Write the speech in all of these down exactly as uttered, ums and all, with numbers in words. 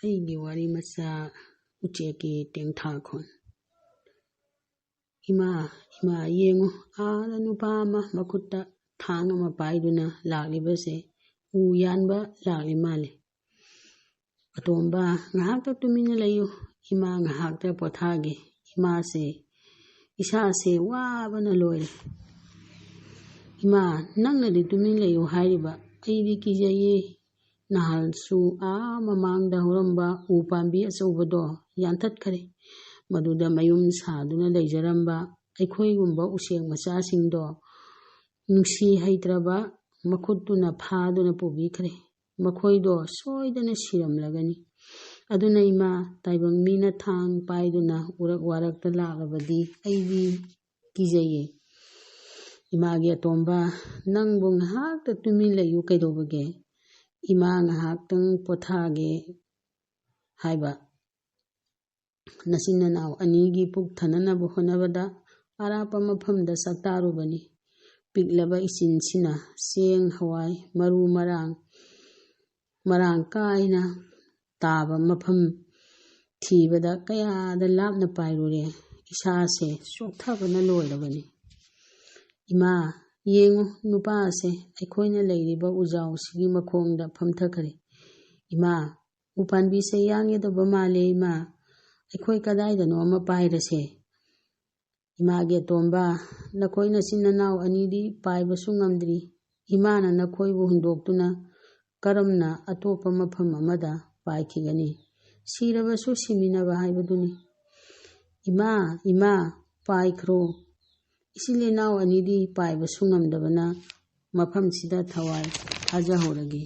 ꯑꯩꯒꯤ ꯋꯥꯔꯤ ꯃꯆꯥ ꯎꯆꯦꯛꯀꯤ ꯇꯦꯡꯊꯥꯈꯣꯟ꯫ "ꯏꯃꯥ, ꯏꯃꯥ, ꯌꯦꯡꯉꯨ, ꯑꯥꯗ ꯅꯨꯄꯥ ꯑꯃ ꯃꯈꯨꯠꯇ ꯊꯥꯡ ꯑꯃ ꯄꯥꯏꯗꯨꯅ ꯂꯥꯛꯂꯤꯕꯁꯦ ꯎ ꯌꯥꯟꯕ ꯂꯥꯛꯂꯤ ꯃꯥꯜꯂꯤ꯫ ꯑꯇꯣꯝꯕ, ꯉꯥꯏꯍꯥꯛꯇ ꯇꯨꯃꯤꯟꯅ ꯂꯩꯌꯨ꯫ ꯏꯃꯥ ꯉꯥꯏꯍꯥꯛꯇ ꯄꯣꯊꯥꯒꯦ꯫ ꯏꯃꯥꯁꯦ, ꯏꯁꯥꯁꯦ ꯋꯥꯕꯅ ꯂꯣꯏꯔꯦ꯫ ꯏꯃꯥ, ꯅꯪꯅꯗꯤ ꯇꯨꯃꯤꯟ ꯂꯩꯌꯨ ꯍꯥꯏꯔꯤꯕ, ꯑꯩꯗꯤ ꯀꯤꯖꯩꯌꯦ꯫ ꯅꯍꯥꯟꯁꯨ ꯑꯥ ꯃꯃꯥꯡꯗ ꯍꯧꯔꯝꯕ ꯎ ꯄꯥꯝꯕꯤ ꯑꯆꯧꯕꯗꯣ ꯌꯥꯟꯊꯠꯈꯔꯦ꯫ ꯃꯗꯨꯗ ꯃꯌꯨꯝ ꯁꯥꯗꯨꯅ ꯂꯩꯖꯔꯝꯕ ꯑꯩꯈꯣꯏꯒꯨꯝꯕ ꯎꯆꯦꯛ ꯃꯆꯥꯁꯤꯡꯗꯣ ꯅꯨꯡꯁꯤ ꯍꯩꯇ꯭ꯔꯕ ꯃꯈꯨꯠꯇꯨꯅ ꯐꯥꯗꯨꯅ ꯄꯨꯕꯤꯈ꯭ꯔꯦ꯫ ꯃꯈꯣꯏꯗꯣ ꯁꯣꯏꯗꯅ ꯁꯤꯔꯝꯂꯒꯅꯤ꯫ ꯑꯗꯨꯅ ꯏꯃꯥ, ꯇꯥꯏꯕꯪ ꯃꯤꯅ ꯊꯥꯡ ꯄꯥꯏꯗꯨꯅ ꯎꯔꯛ ꯋꯥꯔꯛꯇ ꯂꯥꯛꯂꯕꯗꯤ ꯑꯩꯗꯤ ꯀꯤꯖꯩꯌꯦ꯫" ꯏꯃꯥꯒꯤ ꯑꯇꯣꯝꯕ, "ꯅꯪꯕꯨ ꯉꯥꯏꯍꯥꯛꯇ ꯇꯨꯃꯤꯟ ꯂꯩꯌꯨ ꯀꯩꯗꯧꯕꯒꯦ? ꯏꯃꯥ ꯉꯥꯏꯍꯥꯛꯇꯪ ꯄꯣꯊꯥꯒꯦ ꯍꯥꯏꯕ ꯅꯆꯤꯟ ꯅꯅꯥꯎ ꯑꯅꯤꯒꯤ ꯄꯨꯛ ꯊꯟꯅꯅꯕ ꯍꯣꯠꯅꯕꯗ ꯑꯔꯥꯞꯄ ꯃꯐꯝꯗ ꯆꯥꯛꯇꯥꯔꯨꯕꯅꯤ꯫ ꯄꯤꯛꯂꯕ ꯏꯆꯤꯟꯁꯤꯅ ꯆꯦꯡ, ꯍꯋꯥꯏ, ꯃꯔꯨ ꯃꯔꯥꯡ ꯃꯔꯥꯡ ꯀꯥꯏꯅ ꯇꯥꯕ ꯃꯐꯝ ꯊꯤꯕꯗ ꯀꯌꯥꯗ ꯂꯥꯞꯅ ꯄꯥꯏꯔꯨꯔꯦ꯫ ꯏꯁꯥꯁꯦ ꯆꯣꯛꯊꯕꯅ ꯂꯣꯏꯔꯕꯅꯤ꯫ ꯏꯃꯥ, ꯌꯦꯡꯉꯨ, ꯅꯨꯄꯥ ꯑꯁꯦ ꯑꯩꯈꯣꯏꯅ ꯂꯩꯔꯤꯕ ꯎꯖꯥꯎꯁꯤꯒꯤ ꯃꯈꯣꯡꯗ ꯐꯝꯊꯈ꯭ꯔꯦ꯫ ꯏꯃꯥ, ꯎ ꯄꯥꯝꯕꯤꯁꯦ ꯌꯥꯟꯒꯗꯕ ꯃꯥꯜꯂꯦ ꯏꯃꯥ꯫ ꯑꯩꯈꯣꯏ ꯀꯗꯥꯏꯗꯅꯣ ꯑꯃ ꯄꯥꯏꯔꯁꯦ꯫" ꯏꯃꯥꯒꯤ ꯑꯇꯣꯝꯕ, "ꯅꯈꯣꯏ ꯅꯆꯤꯟ ꯅꯅꯥꯎ ꯑꯅꯤꯗꯤ ꯄꯥꯏꯕꯁꯨ ꯉꯝꯗ꯭ꯔꯤ꯫ ꯏꯃꯥꯅ ꯅꯈꯣꯏꯕꯨ ꯍꯨꯟꯗꯣꯛꯇꯨꯅ ꯀꯔꯝꯅ ꯑꯇꯣꯞꯄ ꯃꯐꯝ ꯑꯃꯗ ꯄꯥꯏꯈꯤꯒꯅꯤ? ꯁꯤꯔꯕꯁꯨ ꯁꯤꯃꯤꯟꯅꯕ ꯍꯥꯏꯕꯗꯨꯅꯤ꯫" "ꯏꯃꯥ, ꯏꯃꯥ, ꯄꯥꯏꯈ꯭ꯔꯣ꯫ ꯏꯆꯤꯜ ꯏꯅꯥꯎ ꯑꯅꯤꯗꯤ ꯄꯥꯏꯕꯁꯨ ꯉꯝꯗꯕꯅ ꯃꯐꯝꯁꯤꯗ ꯊꯋꯥꯏ ꯊꯥꯖꯍꯧꯔꯒꯦ꯫"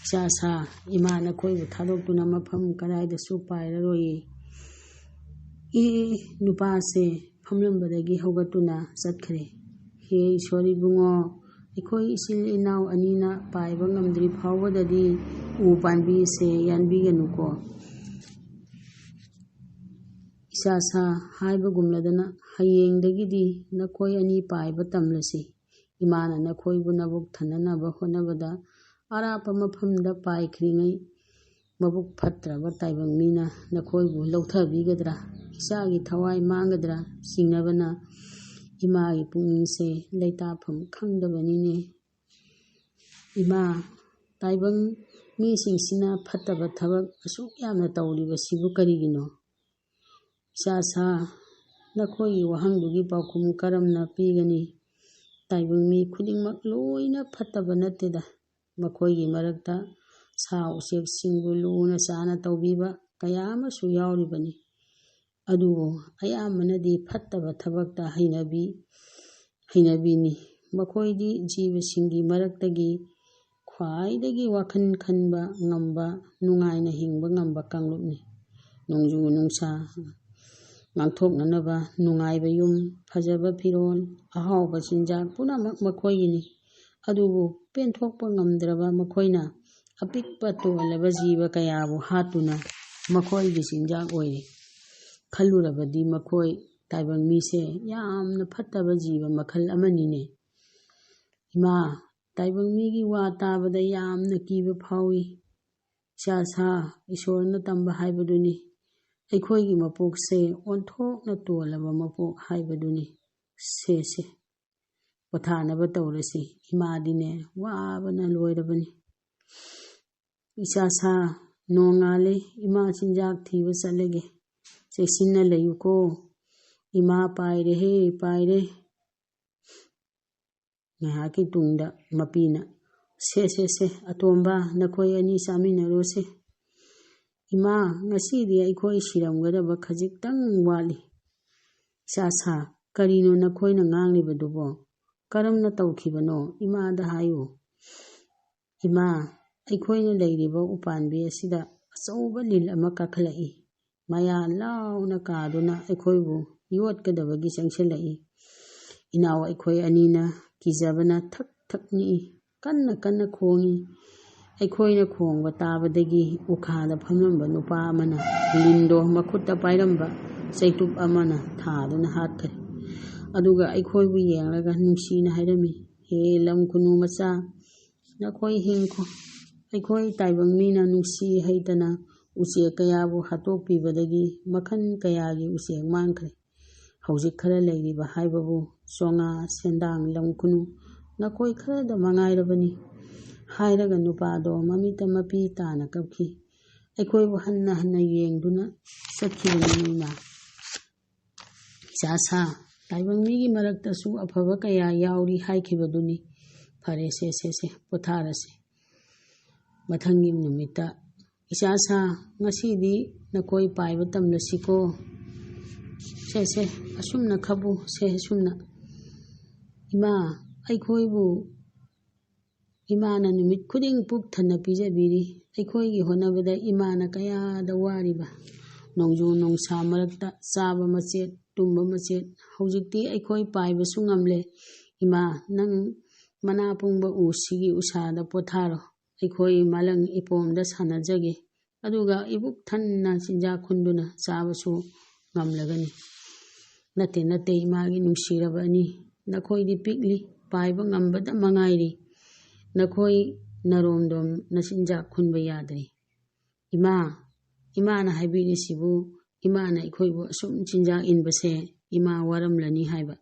"ꯏꯆꯥ ꯁꯥ, ꯏꯃꯥ ꯅꯈꯣꯏꯕꯨ ꯊꯥꯗꯣꯛꯇꯨꯅ ꯃꯐꯝ ꯀꯗꯥꯏꯗꯁꯨ ꯄꯥꯏꯔꯔꯣꯏꯌꯦ꯫" ꯏ, ꯅꯨꯄꯥꯁꯦ ꯐꯝꯂꯝꯕꯗꯒꯤ ꯍꯧꯒꯠꯇꯨꯅ ꯆꯠꯈ꯭ꯔꯦ꯫ "ꯍꯦ ꯏꯁꯣꯔ ꯏꯕꯨꯡꯉꯣ, ꯑꯩꯈꯣꯏ ꯏꯆꯤꯜ ꯏꯅꯥꯎ ꯑꯅꯤꯅ ꯄꯥꯏꯕ ꯉꯝꯗ꯭ꯔꯤ ꯐꯥꯎꯕꯗꯗꯤ ꯎ ꯄꯥꯝꯕꯤꯁꯦ ꯌꯥꯟꯕꯤꯒꯅꯨꯀꯣ꯫" "ꯏꯆꯥ ꯁꯥ, ꯍꯥꯏꯕꯒꯨꯝꯂꯗꯅ ꯍꯌꯦꯡꯗꯒꯤꯗꯤ ꯅꯈꯣꯏ ꯑꯅꯤ ꯄꯥꯏꯕ ꯇꯝꯂꯁꯤ꯫ ꯏꯃꯥꯅ ꯅꯈꯣꯏꯕꯨ ꯅꯕꯨꯛ ꯊꯟꯅꯅꯕ ꯍꯣꯠꯅꯕꯗ ꯑꯔꯥꯞꯄ ꯃꯐꯝꯗ ꯄꯥꯏꯈ꯭ꯔꯤꯉꯩ ꯃꯕꯨꯛ ꯐꯠꯇ꯭ꯔꯕ ꯇꯥꯏꯕꯪ ꯃꯤꯅ ꯅꯈꯣꯏꯕꯨ ꯂꯧꯊꯕꯤꯒꯗ꯭ꯔꯥ? ꯏꯆꯥꯒꯤ ꯊꯋꯥꯏ ꯃꯥꯡꯒꯗ꯭ꯔꯥ ꯆꯤꯡꯅꯕꯅ ꯏꯃꯥꯒꯤ ꯄꯨꯛꯅꯤꯡꯁꯦ ꯂꯩꯇꯥꯐꯝ ꯈꯪꯗꯕꯅꯤꯅꯦ꯫ ꯏꯃꯥ, ꯇꯥꯏꯕꯪ ꯃꯤꯁꯤꯡꯁꯤꯅ ꯐꯠꯇꯕ ꯊꯕꯛ ꯑꯁꯨꯛ ꯌꯥꯝꯅ ꯇꯧꯔꯤꯕꯁꯤꯕꯨ ꯀꯔꯤꯒꯤꯅꯣ? ꯏꯆꯥ ꯁꯥ, ꯅꯈꯣꯏꯒꯤ ꯋꯥꯍꯪꯗꯨꯒꯤ ꯄꯥꯎꯈꯨꯝ ꯀꯔꯝꯅ ꯄꯤꯒꯅꯤ? ꯇꯥꯏꯕꯪ ꯃꯤ ꯈꯨꯗꯤꯡꯃꯛ ꯂꯣꯏꯅ ꯐꯠꯇꯕ ꯅꯠꯇꯦꯗ꯫ ꯃꯈꯣꯏꯒꯤ ꯃꯔꯛꯇ ꯁꯥ ꯎꯆꯦꯛꯁꯤꯡꯕꯨ ꯂꯨꯅ ꯆꯥꯅ ꯇꯧꯕꯤꯕ ꯀꯌꯥ ꯑꯃꯁꯨ ꯌꯥꯎꯔꯤꯕꯅꯤ꯫ ꯑꯗꯨꯕꯨ ꯑꯌꯥꯝꯕꯅꯗꯤ ꯐꯠꯇꯕ ꯊꯕꯛꯇ ꯍꯩꯅꯕꯤ, ꯍꯩꯅꯕꯤꯅꯤ꯫ ꯃꯈꯣꯏꯗꯤ ꯖꯤꯕꯁꯤꯡꯒꯤ ꯃꯔꯛꯇꯒꯤ ꯈ꯭ꯋꯥꯏꯗꯒꯤ ꯋꯥꯈꯜ ꯈꯟꯕ ꯉꯝꯕ, ꯅꯨꯡꯉꯥꯏꯅ ꯍꯤꯡꯕ ꯉꯝꯕ ꯀꯥꯡꯂꯨꯞꯅꯤ꯫ ꯅꯣꯡꯖꯨ ꯅꯨꯡꯁꯥ ꯉꯥꯡꯊꯣꯛꯅꯅꯕ ꯅꯨꯡꯉꯥꯏꯕ ꯌꯨꯝ, ꯐꯖꯕ ꯐꯤꯔꯣꯜ, ꯑꯍꯥꯎꯕ ꯆꯤꯟꯖꯥꯛ ꯄꯨꯝꯅꯃꯛ ꯃꯈꯣꯏꯒꯤꯅꯤ꯫ ꯑꯗꯨꯕꯨ ꯄꯦꯟꯊꯣꯛꯄ ꯉꯝꯗ꯭ꯔꯕ ꯃꯈꯣꯏꯅ ꯑꯄꯤꯛꯄ ꯇꯣꯜꯂꯕ ꯖꯤꯕ ꯀꯌꯥꯕꯨ ꯍꯥꯠꯇꯨꯅ ꯃꯈꯣꯏꯒꯤ ꯆꯤꯟꯖꯥꯛ ꯑꯣꯏꯔꯤ꯫ ꯈꯜꯂꯨꯔꯕꯗꯤ ꯃꯈꯣꯏ ꯇꯥꯏꯕꯪ ꯃꯤꯁꯦ ꯌꯥꯝꯅ ꯐꯠꯇꯕ ꯖꯤꯕ ꯃꯈꯜ ꯑꯃꯅꯤꯅꯦ꯫ ꯏꯃꯥ, ꯇꯥꯏꯕꯪ ꯃꯤꯒꯤ ꯋꯥ ꯇꯥꯕꯗ ꯌꯥꯝꯅ ꯀꯤꯕ ꯐꯥꯎꯏ꯫ ꯏꯆꯥ ꯁꯥ, ꯏꯁꯣꯔꯅ ꯇꯝꯕ ꯍꯥꯏꯕꯗꯨꯅꯤ꯫ ꯑꯩꯈꯣꯏꯒꯤ ꯃꯄꯣꯛꯁꯦ ꯑꯣꯟꯊꯣꯛꯅ ꯇꯣꯜꯂꯕ ꯃꯄꯣꯛ ꯍꯥꯏꯕꯗꯨꯅꯤ꯫ ꯁꯦ ꯁꯦ, ꯄꯣꯊꯥꯅꯕ ꯇꯧꯔꯁꯤ꯫ ꯏꯃꯥꯗꯤꯅꯦ ꯋꯥꯕꯅ ꯂꯣꯏꯔꯕꯅꯤ꯫ ꯏꯆꯥ ꯁꯥ, ꯅꯣꯡꯉꯥꯜꯂꯦ, ꯏꯃꯥ ꯆꯤꯟꯖꯥꯛ ꯊꯤꯕ ꯆꯠꯂꯒꯦ꯫ ꯆꯦꯛꯁꯤꯟꯅ ꯂꯩꯌꯨꯀꯣ꯫ ꯏꯃꯥ ꯄꯥꯏꯔꯦꯍꯦ, ꯄꯥꯏꯔꯦ꯫ ꯉꯥꯏꯍꯥꯛꯀꯤ ꯇꯨꯡꯗ ꯃꯄꯤꯅ, "ꯁꯦ, ꯁꯦ, ꯁꯦ, ꯑꯇꯣꯝꯕ, ꯅꯈꯣꯏ ꯑꯅꯤ ꯆꯥꯃꯤꯟꯅꯔꯣꯁꯦ꯫ ꯏꯃꯥ, ꯉꯁꯤꯗꯤ ꯑꯩꯈꯣꯏ ꯁꯤꯔꯝꯒꯗꯕ ꯈꯖꯤꯛꯇꯪ ꯋꯥꯠꯂꯤ꯫" "ꯏꯆꯥ ꯁꯥ, ꯀꯔꯤꯅꯣ ꯅꯈꯣꯏꯅ ꯉꯥꯡꯂꯤꯕꯗꯨꯕꯣ? ꯀꯔꯝꯅ ꯇꯧꯈꯤꯕꯅꯣ? ꯏꯃꯥꯗ ꯍꯥꯏꯌꯨ꯫" "ꯏꯃꯥ, ꯑꯩꯈꯣꯏꯅ ꯂꯩꯔꯤꯕ ꯎꯄꯥꯝꯕꯤ ꯑꯁꯤꯗ ꯑꯆꯧꯕ ꯂꯤꯟ ꯑꯃ ꯀꯥꯈꯠꯂꯛꯏ꯫ ꯃꯌꯥ ꯂꯥꯎꯅ ꯀꯥꯗꯨꯅ ꯑꯩꯈꯣꯏꯕꯨ ꯌꯣꯠꯀꯗꯕꯒꯤ ꯆꯪꯁꯤꯜꯂꯛꯏ꯫ ꯏꯅꯥꯎ ꯑꯩꯈꯣꯏ ꯑꯅꯤꯅ ꯀꯤꯖꯕꯅ ꯊꯛ ꯊꯛ ꯅꯤꯛꯏ꯫ ꯀꯟꯅ ꯀꯟꯅ ꯈꯣꯡꯏ꯫ ꯑꯩꯈꯣꯏꯅ ꯈꯣꯡꯕ ꯇꯥꯕꯗꯒꯤ ꯎꯈꯥꯗ ꯐꯝꯂꯝꯕ ꯅꯨꯄꯥ ꯑꯃꯅ ꯂꯤꯟꯗꯣ ꯃꯈꯨꯠꯇ ꯄꯥꯏꯔꯝꯕ ꯆꯩꯇꯨꯞ ꯑꯃꯅ ꯊꯥꯗꯨꯅ ꯍꯥꯠꯈ꯭ꯔꯦ꯫ ꯑꯗꯨꯒ ꯑꯩꯈꯣꯏꯕꯨ ꯌꯦꯡꯂꯒ ꯅꯨꯡꯁꯤꯅ ꯍꯥꯏꯔꯝꯃꯤ, 'ꯍꯦ ꯂꯝ ꯈꯨꯅꯨ ꯃꯆꯥ, ꯅꯈꯣꯏ ꯍꯤꯡꯈꯣ꯫ ꯑꯩꯈꯣꯏ ꯇꯥꯏꯕꯪ ꯃꯤꯅ ꯅꯨꯡꯁꯤ ꯍꯩꯇꯅ ꯎꯆꯦꯛ ꯀꯌꯥꯕꯨ ꯍꯥꯠꯇꯣꯛꯄꯤꯕꯗꯒꯤ ꯃꯈꯜ ꯀꯌꯥꯒꯤ ꯎꯆꯦꯛ ꯃꯥꯡꯈ꯭ꯔꯦ꯫ ꯍꯧꯖꯤꯛ ꯈꯔ ꯂꯩꯔꯤꯕ ꯍꯥꯏꯕꯕꯨ ꯆꯣꯉꯥ, ꯁꯦꯟꯗꯥꯡ, ꯂꯝꯈꯨꯅꯨ, ꯅꯈꯣꯏ ꯈꯔꯗ ꯃꯉꯥꯏꯔꯕꯅꯤ" ꯍꯥꯏꯔꯒ ꯅꯨꯄꯥꯗꯣ ꯃꯃꯤꯠꯇ ꯃꯄꯤ ꯇꯥꯅ ꯀꯞꯈꯤ꯫ ꯑꯩꯈꯣꯏꯕꯨ ꯍꯟꯅ ꯍꯟꯅ ꯌꯦꯡꯗꯨꯅ ꯆꯠꯈꯤꯕꯅꯤ ꯏꯃꯥ꯫ "ꯏꯆꯥ ꯁꯥ, ꯇꯥꯏꯕꯪ ꯃꯤꯒꯤ ꯃꯔꯛꯇꯁꯨ ꯑꯐꯕ ꯀꯌꯥ ꯌꯥꯎꯔꯤ ꯍꯥꯏꯈꯤꯕꯗꯨꯅꯤ꯫ ꯐꯔꯦ, ꯁꯦ, ꯁꯦ, ꯁꯦ, ꯄꯣꯊꯥꯔꯁꯤ꯫ ꯃꯊꯪꯒꯤ ꯅꯨꯃꯤꯠꯇ, ꯏꯆꯥ ꯁꯥ, ꯉꯁꯤꯗꯤ ꯅꯈꯣꯏ ꯄꯥꯏꯕ ꯇꯝꯂꯁꯤꯀꯣ꯫ ꯁꯦ, ꯁꯦ, ꯑꯁꯨꯝꯅ ꯈꯕꯨ, ꯁꯦ, ꯑꯁꯨꯝꯅ꯫ ꯏꯃꯥ, ꯑꯩꯈꯣꯏꯕꯨ ꯏꯃꯥꯅ ꯅꯨꯃꯤꯠ ꯈꯨꯗꯤꯡ ꯄꯨꯛ ꯊꯟꯅ ꯄꯤꯖꯕꯤꯔꯤ꯫ ꯑꯩꯈꯣꯏꯒꯤ ꯍꯣꯠꯅꯕꯗ ꯏꯃꯥꯅ ꯀꯌꯥꯗ ꯋꯥꯔꯤꯕ꯫ ꯅꯣꯡꯖꯨ ꯅꯨꯡꯁꯥ ꯃꯔꯛꯇ ꯆꯥꯕ ꯃꯆꯦꯠ, ꯇꯨꯝꯕ ꯃꯆꯦꯠ꯫ ꯍꯧꯖꯤꯛꯇꯤ ꯑꯩꯈꯣꯏ ꯄꯥꯏꯕꯁꯨ ꯉꯝꯂꯦ꯫ ꯏꯃꯥ, ꯅꯪ ꯃꯅꯥ ꯄꯨꯡꯕ ꯎꯁꯤꯒꯤ ꯎꯁꯥꯗ ꯄꯣꯊꯥꯔꯣ꯫ ꯑꯩꯈꯣꯏ ꯃꯥꯂꯪ ꯏꯄꯣꯝꯗ ꯁꯥꯟꯅꯖꯒꯦ꯫ ꯑꯗꯨꯒ ꯏꯕꯨꯛ ꯊꯟꯅ ꯆꯤꯟꯖꯥꯛ ꯈꯨꯟꯗꯨꯅ ꯆꯥꯕꯁꯨ ꯉꯝꯂꯒꯅꯤ꯫ ꯅꯠꯇꯦ, ꯅꯠꯇꯦ, ꯏꯃꯥꯒꯤ ꯅꯨꯡꯁꯤꯔꯕ ꯑꯅꯤ, ꯅꯈꯣꯏꯗꯤ ꯄꯤꯛꯂꯤ, ꯄꯥꯏꯕ ꯉꯝꯕꯗ ꯃꯉꯥꯏꯔꯤ꯫ ꯅꯈꯣꯏ ꯅꯔꯣꯝꯗꯣꯝ ꯅꯆꯤꯟꯖꯥꯛ ꯈꯨꯟꯕ ꯌꯥꯗ꯭ꯔꯤ꯫ ꯏꯃꯥ, ꯏꯃꯥꯅ ꯍꯥꯏꯕꯤꯔꯤꯁꯤꯕꯨ ꯏꯃꯥꯅ ꯑꯩꯈꯣꯏꯕꯨ ꯑꯁꯨꯝ ꯆꯤꯟꯖꯥꯛ ꯏꯟꯕꯁꯦ ꯏꯃꯥ ꯋꯥꯔꯝꯂꯅꯤ ꯍꯥꯏꯕ꯫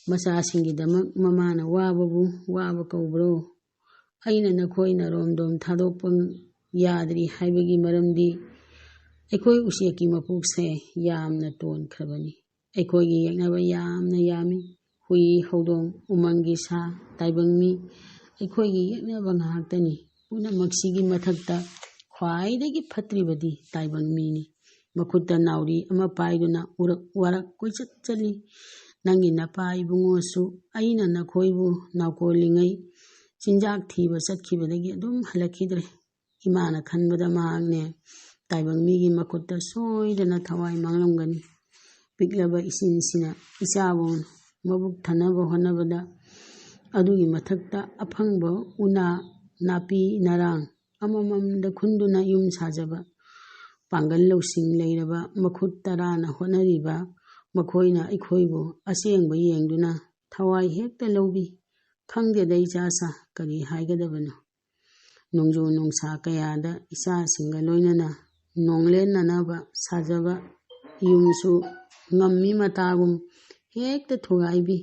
ꯃꯆꯥꯁꯤꯡꯒꯤꯗꯃꯛ ꯃꯃꯥꯅ ꯋꯥꯕꯕꯨ ꯋꯥꯕ ꯀꯧꯕ꯭ꯔꯣ? ꯑꯩꯅ ꯅꯈꯣꯏ ꯅꯔꯣꯝꯗꯣꯝ ꯊꯥꯗꯣꯛꯄ ꯌꯥꯗ꯭ꯔꯤ ꯍꯥꯏꯕꯒꯤ ꯃꯔꯝꯗꯤ ꯑꯩꯈꯣꯏ ꯎꯆꯦꯛꯀꯤ ꯃꯄꯣꯛꯁꯦ ꯌꯥꯝꯅ ꯇꯣꯟꯈ꯭ꯔꯕꯅꯤ꯫ ꯑꯩꯈꯣꯏꯒꯤ ꯌꯦꯛꯅꯕ ꯌꯥꯝꯅ ꯌꯥꯝꯃꯤ꯫ ꯍꯨꯏ, ꯍꯧꯗꯣꯡ, ꯎꯃꯪꯒꯤ ꯁꯥ, ꯇꯥꯏꯕꯪ ꯃꯤ, ꯑꯩꯈꯣꯏꯒꯤ ꯌꯦꯛꯅꯕ ꯉꯥꯛꯇꯅꯤ꯫ ꯄꯨꯝꯅꯃꯛꯁꯤꯒꯤ ꯃꯊꯛꯇ ꯈ꯭ꯋꯥꯏꯗꯒꯤ ꯐꯠꯇ꯭ꯔꯤꯕꯗꯤ ꯇꯥꯏꯕꯪ ꯃꯤꯅꯤ꯫ ꯃꯈꯨꯠꯇ ꯅꯥꯎꯔꯤ ꯑꯃ ꯄꯥꯏꯗꯨꯅ ꯎꯔꯛ ꯋꯥꯔꯛ ꯀꯣꯏꯆꯠ ꯆꯠꯂꯤ꯫ ꯅꯪꯒꯤ ꯅꯄꯥ ꯏꯕꯨꯡꯉꯣꯁꯨ ꯑꯩꯅ ꯅꯈꯣꯏꯕꯨ ꯅꯥꯎꯀꯣꯜꯂꯤꯉꯩ ꯆꯤꯟꯖꯥꯛ ꯊꯤꯕ ꯆꯠꯈꯤꯕꯗꯒꯤ ꯑꯗꯨꯝ ꯍꯜꯂꯛꯈꯤꯗ꯭ꯔꯦ꯫ ꯏꯃꯥꯅ ꯈꯟꯕꯗ ꯃꯍꯥꯛꯅꯦ ꯇꯥꯏꯕꯪ ꯃꯤꯒꯤ ꯃꯈꯨꯠꯇ ꯁꯣꯏꯗꯅ ꯊꯋꯥꯏ ꯃꯥꯡꯂꯝꯒꯅꯤ꯫ ꯄꯤꯛꯂꯕ ꯏꯆꯤꯟꯁꯤꯅ ꯏꯆꯥꯕꯨ ꯃꯕꯨꯛ ꯊꯟꯅꯕ ꯍꯣꯠꯅꯕꯗ ꯑꯗꯨꯒꯤ ꯃꯊꯛꯇ ꯑꯐꯪꯕ ꯎꯅꯥ, ꯅꯥꯄꯤ ꯅꯔꯥꯡ ꯑꯃꯃꯝꯗ ꯈꯨꯟꯗꯨꯅ ꯌꯨꯝ ꯁꯥꯖꯕ ꯄꯥꯡꯒꯜ ꯂꯧꯁꯤꯡ ꯂꯩꯔꯕ ꯃꯈꯨꯠ ꯇꯔꯥꯅ ꯍꯣꯠꯅꯔꯤꯕ ꯃꯈꯣꯏꯅ ꯑꯩꯈꯣꯏꯕꯨ ꯑꯁꯦꯡꯕ ꯌꯦꯡꯗꯨꯅ ꯊꯋꯥꯏ ꯍꯦꯛꯇ ꯂꯧꯕꯤ꯫ ꯈꯪꯗꯦꯗ ꯏꯆꯥꯁꯥ, ꯀꯔꯤ ꯍꯥꯏꯒꯗꯕꯅꯣ? ꯅꯣꯡꯖꯨ ꯅꯨꯡꯁꯥ ꯀꯌꯥꯗ ꯏꯆꯥꯁꯤꯡꯒ ꯂꯣꯏꯅꯅ ꯅꯣꯡꯂꯦꯟꯅꯅꯕ ꯁꯥꯖꯕ ꯌꯨꯝꯁꯨ ꯉꯝꯃꯤ ꯃꯇꯥꯒꯨꯝ ꯍꯦꯛꯇ ꯊꯨꯒꯥꯏꯕꯤ꯫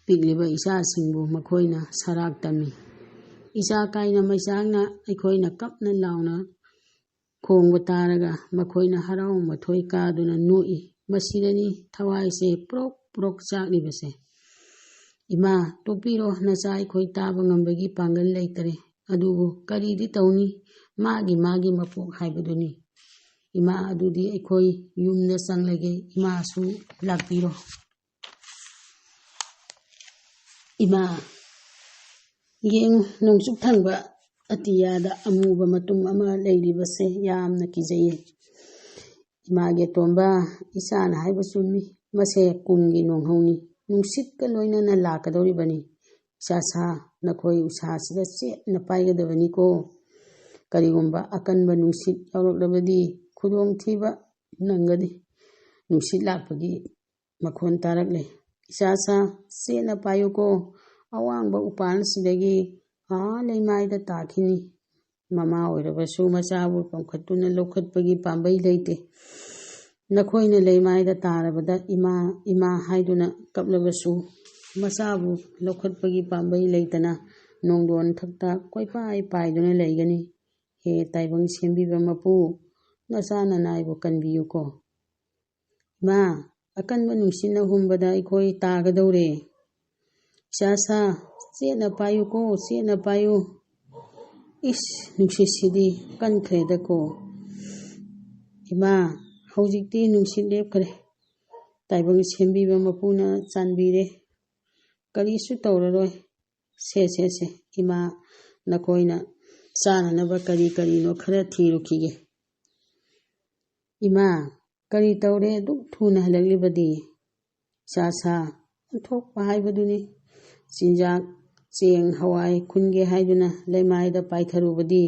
ꯄꯤꯛꯂꯤꯕ ꯏꯆꯥꯁꯤꯡꯕꯨ ꯃꯈꯣꯏꯅ ꯁꯔꯥꯛ ꯇꯝꯃꯤ꯫ ꯏꯆꯥ ꯀꯥꯏꯅ ꯃꯩꯆꯥꯛꯅ ꯑꯩꯈꯣꯏꯅ ꯀꯞꯅ ꯂꯥꯎꯅ ꯈꯣꯡꯕ ꯇꯥꯔꯒ ꯃꯈꯣꯏꯅ ꯍꯔꯥꯎ ꯃꯊꯣꯏ ꯀꯥꯗꯨꯅ ꯅꯣꯛꯏ꯫ ꯃꯁꯤꯗꯅꯤ ꯊꯋꯥꯏꯁꯦ ꯄ꯭ꯔꯣꯛ ꯄ꯭ꯔꯣꯛ ꯆꯥꯛꯂꯤꯕꯁꯦ꯫ "ꯏꯃꯥ, ꯇꯣꯛꯄꯤꯔꯣ, ꯅꯆꯥ ꯑꯩꯈꯣꯏ ꯇꯥꯕ ꯉꯝꯕꯒꯤ ꯄꯥꯡꯒꯜ ꯂꯩꯇꯔꯦ꯫ ꯑꯗꯨꯕꯨ ꯀꯔꯤꯗꯤ ꯇꯧꯅꯤ? ꯃꯥꯒꯤ ꯃꯥꯒꯤ ꯃꯄꯣꯛ ꯍꯥꯏꯕꯗꯨꯅꯤ꯫ ꯏꯃꯥ, ꯑꯗꯨꯗꯤ ꯑꯩꯈꯣꯏ ꯌꯨꯝꯗ ꯆꯪꯂꯒꯦ꯫ ꯏꯃꯥꯁꯨ ꯂꯥꯛꯄꯤꯔꯣ꯫" "ꯏꯃꯥ, ꯌꯦꯡꯉꯨ, ꯅꯣꯡꯆꯨꯞ ꯊꯪꯕ ꯑꯇꯤꯌꯥꯗ ꯑꯃꯨꯕ ꯃꯇꯨꯝ ꯑꯃ ꯂꯩꯔꯤꯕꯁꯦ ꯌꯥꯝꯅ ꯀꯤꯖꯩꯌꯦ꯫ ꯏꯃꯥꯒꯤ ꯑꯇꯣꯝꯕ, ꯏꯆꯥꯅ ꯍꯥꯏꯕ ꯆꯨꯝꯃꯤ꯫ ꯃꯁꯦ ꯀꯨꯝꯒꯤ ꯅꯣꯡꯍꯧꯅꯤ꯫ ꯅꯨꯡꯁꯤꯠꯀ ꯂꯣꯏꯅꯅ ꯂꯥꯛꯀꯗꯧꯔꯤꯕꯅꯤ꯫ ꯏꯆꯥ ꯁꯥ, ꯅꯈꯣꯏ ꯎꯁꯥꯁꯤꯗ ꯆꯦꯠꯅ ꯄꯥꯏꯒꯗꯕꯅꯤꯀꯣ꯫ ꯀꯔꯤꯒꯨꯝꯕ ꯑꯀꯟꯕ ꯅꯨꯡꯁꯤꯠ ꯌꯥꯎꯔꯛꯂꯕꯗꯤ ꯈꯨꯗꯣꯡꯊꯤꯕ ꯅꯪꯒꯅꯤ꯫" ꯅꯨꯡꯁꯤꯠ ꯂꯥꯛꯄꯒꯤ ꯃꯈꯣꯟ ꯇꯥꯔꯛꯂꯦ꯫ "ꯏꯆꯥ ꯁꯥ, ꯆꯦꯠꯅ ꯄꯥꯏꯌꯨꯀꯣ꯫ ꯑꯋꯥꯡꯕ ꯎꯄꯥꯜꯁꯤꯗꯒꯤ ꯑꯥ ꯂꯩꯃꯥꯏꯗ ꯇꯥꯈꯤꯅꯤ꯫" ꯃꯃꯥ ꯑꯣꯏꯔꯕꯁꯨ ꯃꯆꯥꯕꯨ ꯄꯝꯈꯠꯇꯨꯅ ꯂꯧꯈꯠꯄꯒꯤ ꯄꯥꯝꯕꯩ ꯂꯩꯇꯦ꯫ ꯅꯈꯣꯏꯅ ꯂꯩꯃꯥꯏꯗ ꯇꯥꯔꯕꯗ "ꯏꯃꯥ, ꯏꯃꯥ" ꯍꯥꯏꯗꯨꯅ ꯀꯞꯂꯕꯁꯨ ꯃꯆꯥꯕꯨ ꯂꯧꯈꯠꯄꯒꯤ ꯄꯥꯝꯕꯩ ꯂꯩꯇꯅ ꯅꯣꯡꯗꯣꯟ ꯊꯛꯇ ꯀꯣꯏꯄꯥꯏ ꯄꯥꯏꯗꯨꯅ ꯂꯩꯒꯅꯤ꯫ ꯍꯦ ꯇꯥꯏꯕꯪ ꯁꯦꯝꯕꯤꯕ ꯃꯄꯨ, ꯅꯆꯥ ꯅꯅꯥꯏꯕꯨ ꯀꯟꯕꯤꯌꯨꯀꯣ꯫ "ꯏꯃꯥ, ꯑꯀꯟꯕ ꯅꯨꯡꯁꯤꯠꯅ ꯍꯨꯝꯕꯗ ꯑꯩꯈꯣꯏ ꯇꯥꯒꯗꯧꯔꯦ꯫ ꯏꯆꯥ ꯁꯥ, ꯆꯦꯠꯅ ꯄꯥꯏꯌꯨꯀꯣ, ꯆꯦꯠꯅ ꯄꯥꯏꯌꯨ꯫ ꯏꯁ, ꯅꯨꯡꯁꯤꯠꯁꯤꯗꯤ ꯀꯟꯈ꯭ꯔꯦꯗꯀꯣ꯫ ꯏꯃꯥ, ꯍꯧꯖꯤꯛꯇꯤ ꯅꯨꯡꯁꯤꯠ ꯂꯦꯞꯈ꯭ꯔꯦ꯫ ꯇꯥꯏꯕꯪ ꯁꯦꯝꯕꯤꯕ ꯃꯄꯨꯅ ꯆꯥꯟꯕꯤꯔꯦ꯫ ꯀꯔꯤꯁꯨ ꯇꯧꯔꯔꯣꯏ꯫ ꯁꯦ, ꯁꯦ, ꯁꯦ, ꯏꯃꯥ, ꯅꯈꯣꯏꯅ ꯆꯥꯅꯅꯕ ꯀꯔꯤ ꯀꯔꯤꯅꯣ ꯈꯔ ꯊꯤꯔꯨꯈꯤꯒꯦ꯫" "ꯏꯃꯥ, ꯀꯔꯤ ꯇꯧꯔꯦ ꯑꯗꯨꯛ ꯊꯨꯅ ꯍꯜꯂꯛꯂꯤꯕꯗꯤ?" "ꯏꯆꯥ ꯁꯥ, ꯑꯣꯟꯊꯣꯛꯄ ꯍꯥꯏꯕꯗꯨꯅꯤ꯫ ꯆꯤꯟꯖꯥꯛ, ꯆꯦꯡ, ꯍꯋꯥꯏ ꯈꯨꯟꯒꯦ ꯍꯥꯏꯗꯨꯅ ꯂꯩꯃꯥꯏꯗ ꯄꯥꯏꯊꯔꯨꯕꯗꯤ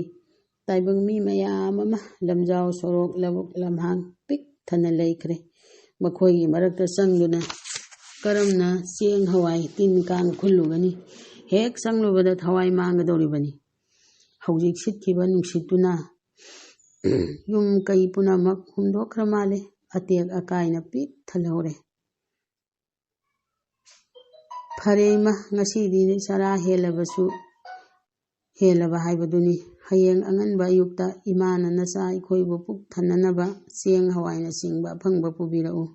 ꯇꯥꯏꯕꯪ ꯃꯤ ꯃꯌꯥꯝ ꯑꯃ ꯂꯝꯖꯥꯎ ꯁꯣꯔꯣꯛ, ꯂꯧꯕꯨꯛ ꯂꯝꯍꯥꯡ ꯄꯤꯛ ꯊꯟꯅ ꯂꯩꯈ꯭ꯔꯦ꯫ ꯃꯈꯣꯏꯒꯤ ꯃꯔꯛꯇ ꯆꯪꯗꯨꯅ ꯀꯔꯝꯅ ꯆꯦꯡ ꯍꯋꯥꯏ ꯇꯤꯟ ꯀꯥꯡ ꯈꯨꯜꯂꯨꯒꯅꯤ? ꯍꯦꯛ ꯆꯪꯂꯨꯕꯗ ꯊꯋꯥꯏ ꯃꯥꯡꯒꯗꯧꯔꯤꯕꯅꯤ꯫ ꯍꯧꯖꯤꯛ ꯁꯤꯠꯈꯤꯕ ꯅꯨꯡꯁꯤꯠꯇꯨꯅ ꯌꯨꯝ ꯀꯩ ꯄꯨꯝꯅꯃꯛ ꯍꯨꯝꯗꯣꯛꯈ꯭ꯔ ꯃꯥꯜꯂꯦ꯫ ꯑꯇꯦꯛ ꯑꯀꯥꯏꯅ ꯄꯤꯛ ꯊꯜꯍꯧꯔꯦ꯫ ꯐꯔꯦ ꯏꯃꯥ, ꯉꯁꯤꯗꯤ ꯆꯔꯥ ꯍꯦꯜꯂꯕꯁꯨ, ꯍꯦꯜꯂꯕ ꯍꯥꯏꯕꯗꯨꯅꯤ꯫ ꯍꯌꯦꯡ ꯑꯉꯟꯕ ꯑꯌꯨꯛꯇ ꯏꯃꯥꯅ ꯅꯆꯥ ꯑꯩꯈꯣꯏꯕꯨ ꯄꯨꯛ ꯊꯟꯅꯅꯕ ꯆꯦꯡ ꯍꯋꯥꯏꯅꯆꯤꯡꯕ ꯑꯐꯪꯕ ꯄꯨꯕꯤꯔꯛꯎ꯫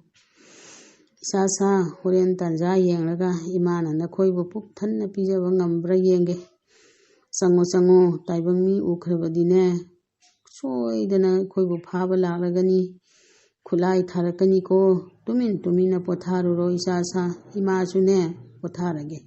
ꯏꯆꯥ ꯁꯥ, ꯍꯣꯔꯦꯟ ꯇꯥꯟꯖꯥ ꯌꯦꯡꯂꯒ ꯏꯃꯥꯅ ꯅꯈꯣꯏꯕꯨ ꯄꯨꯛ ꯊꯟꯅ ꯄꯤꯖꯕ ꯉꯝꯕ꯭ꯔꯥ ꯌꯦꯡꯒꯦ꯫ ꯆꯪꯉꯣ, ꯆꯪꯉꯣ, ꯇꯥꯏꯕꯪ ꯃꯤ ꯎꯈ꯭ꯔꯕꯗꯤꯅꯦ, ꯁꯣꯏꯗꯅ ꯑꯩꯈꯣꯏꯕꯨ ꯐꯥꯕ ꯂꯥꯛꯂꯒꯅꯤ꯫ ꯈꯨꯠꯂꯥꯏ ꯊꯥꯔꯛꯀꯅꯤꯀꯣ꯫ ꯇꯨꯃꯤꯟ ꯇꯨꯃꯤꯟꯅ ꯄꯣꯊꯥꯔꯨꯔꯣ ꯏꯆꯥ ꯁꯥ꯫ ꯏꯃꯥꯁꯨꯅꯦ ꯄꯣꯊꯥꯔꯒꯦ꯫